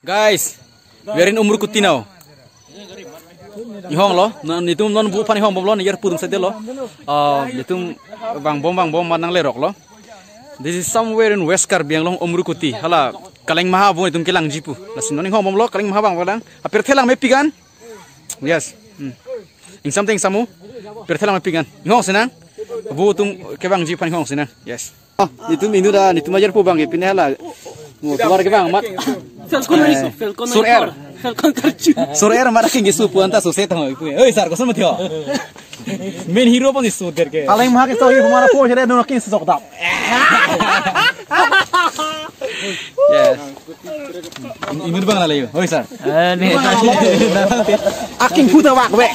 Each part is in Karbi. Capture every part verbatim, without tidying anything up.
Guys, we are in Umrukuti now. Inghonglo, non itum non vo aphan inghongbomlo, ne yer pudum sedelo. Ah, itum vangbom vangbom ma nangleroklo. This is somewhere in West Karbi Anglong, Umrukuti. Hala, Kaleng Maha vo itum kelangji pu. Lasi non inghongbomlo, Kaleng Maha vangvelang. Apirthe langmepik an? Yes. Hmm. Ingsam te ingsammo. Pirthe langmepik an. Inghong sinang. Vo atum kevangji aphan inghong sinang. Yes. Ah, itum inut ta, itum ajar pu bang ke pine hala. Mo, tumar kevang amat. Falcon Eh, Falcon Sur Air. Falcon Karchu. Sur Air mara king keso pu anta sose tang pu. Oi, sir, koson mati ho? Main hero pon isu der ke. Kaleng Maha keso hi mara po jere no king sok dap. Yes. Inut bang lale yo. Oi, sir. Eh, ne. Aking puta wak be.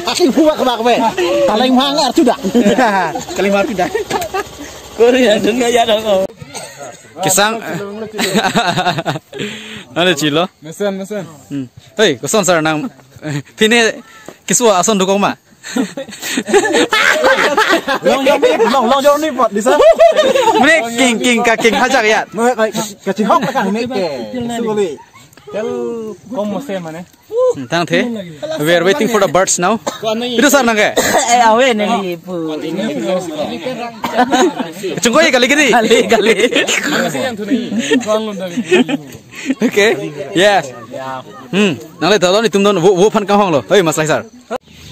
Aking puta wak be. Kaleng Maha ngar sudah. Kaleng Maha sudah. Korea dun ya dong. Kesang. Nale chilo. Mesen, mesen. Hmm. Hei, koson sir nang. Pine keso ason dokok ma? Long journey, long, long journey pot, disa? Mene king, king, ka king hajak ya. Mene ka, ka, kachihok ka mek ke. Suguli. Tel kom mose mane. Hmm, tangte. We are waiting for the birds now. Itu sir nang ke? Eh, awe ne li pu. Chungkoi kali kiri. Kali, kali. Okay. Yes. Hmm. Nangle tadon itum don vo, vo aphan kanghonglo. Hei, Mas Laisar.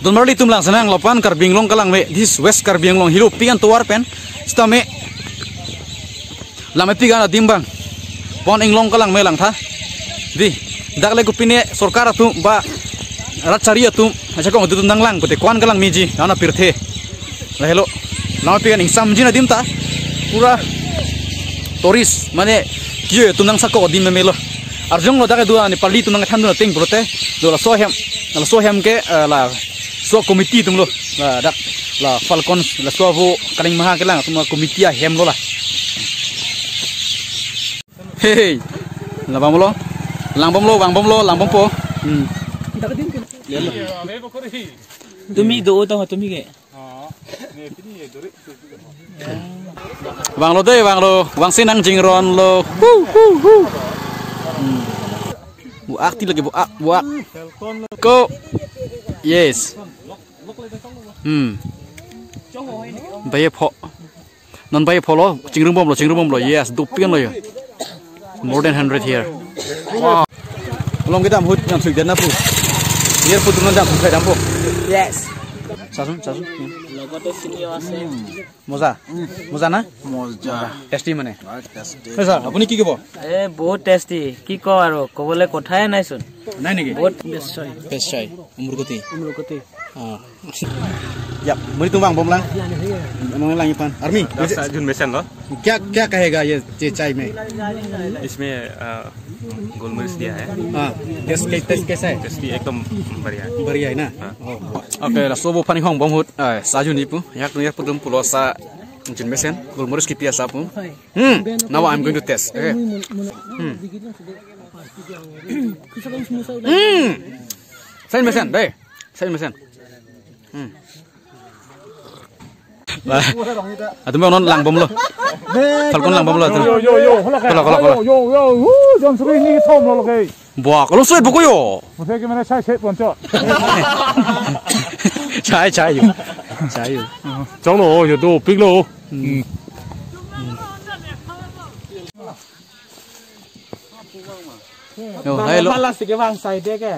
Don marli itum lang senang lapu-an Karbi Anglong kelangme, this West Karbi Anglong hilopik an tovar pen. Sitame langmepik an adim bang. Pon inglong kelangme langtha. Di, dak le kopine sorkar atum ba rat chari atum, ajakong atum nanglang pute ko-an kelangmeji, nana pirthe. Lahelo. Langmepik an ingsamjin adim ta. Pura tourist, mane, kiyo atum nangsako adim memelo. Arjonglo dak do ani pali atum nangthandun ateng pulote. Do laso ahem, laso ahem ke, eh, laso committee atumlo. La dak, la Falcon, laso vo Kaleng Maha kelang atum committee ahemlo la. Hey, hey. Langbomlo. Langbomlo, vangbomlo, langbompo. Hmm. Tumi do tong tumi ke. Vanglo dei, vanglo. Vangsi nangjingronlo. Hu, hu, hu. Hmm. Bu-ak ti lagi bu-ak, bu-ak. Ko. Yes. Hmm. Baye pho. Non baye pholo, chingrumbomlo, chingrumbomlo. Yes, dopik anlo yo. More than hundred here. Wow. Along kedam ahut jam sui dana pu. Here pu tunan jam sui dam pu. Yes. Sasun, sasun. লগতে চিনিও আছে। মজা। মজা না? মজা। Tasty মানে। হয়, tasty। হয় ছাৰ, আপুনি কি ক'ব? এ, বহুত tasty। কি কওঁ আৰু, ক'বলৈ কথাই নাইচোন। নাই নেকি? বহুত best হয়। Best হয়। Umrukuti। Umrukuti। Ah. Ya, mari tumbang bom lang. Emang lang ipan. Army. Dasa jun mesen lo. क्या, क्या कहेगा ये, ये चाय में? इसमें, अ, गोलमरीच दिया है। हाँ, taste, taste कैसा है? Tasty, एकदम बढ़िया है। बढ़िया है ना? हाँ। Oh, wow. Okay, laso vo aphan inghongbom ahut, eh, sa jun ipu, yak yak pudum pulo sa jun mesen, golmorich kipi asa pu. Hmm, now I'm going to test. Okay. Hmm. Hmm. Sa jun mesen, dei. Sa jun mesen. Hmm. Atum non langbomlo. Falcon langbomlo atum. Yo, yo, yo, hola ka. Hola, hola, hola. Yo, yo, yo, uh, John Sri ni thom lo ke. Buak, lo sui buku yo. Masa ke mana sai set poncho. Sai, sai yo. Sai yo. Chong lo, yo dopik lo. Hmm. Yo, hai lo. Hala si ke bang sai de ke.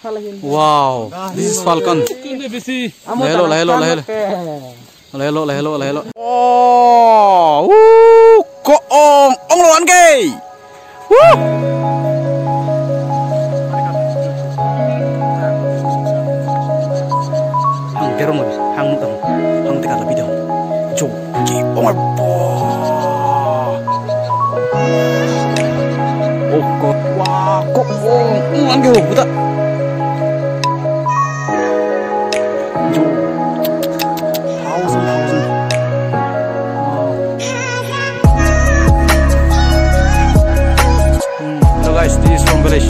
Hala hin. Wow, this is Falcon. Lahelo, lahelo, lahelo. Lahelo, lahelo, lahelo. Oh, uh, ko ong, ong lo an ke. Woo! Hang terong, hang tang, hang teka labi dong. Jo. Ki, oh my God. Oh God. Wah, ko, oh, mm, angge, oh, buta. Jo. Thousand, thousand. Wow. Hmm, hello guys, this is from village.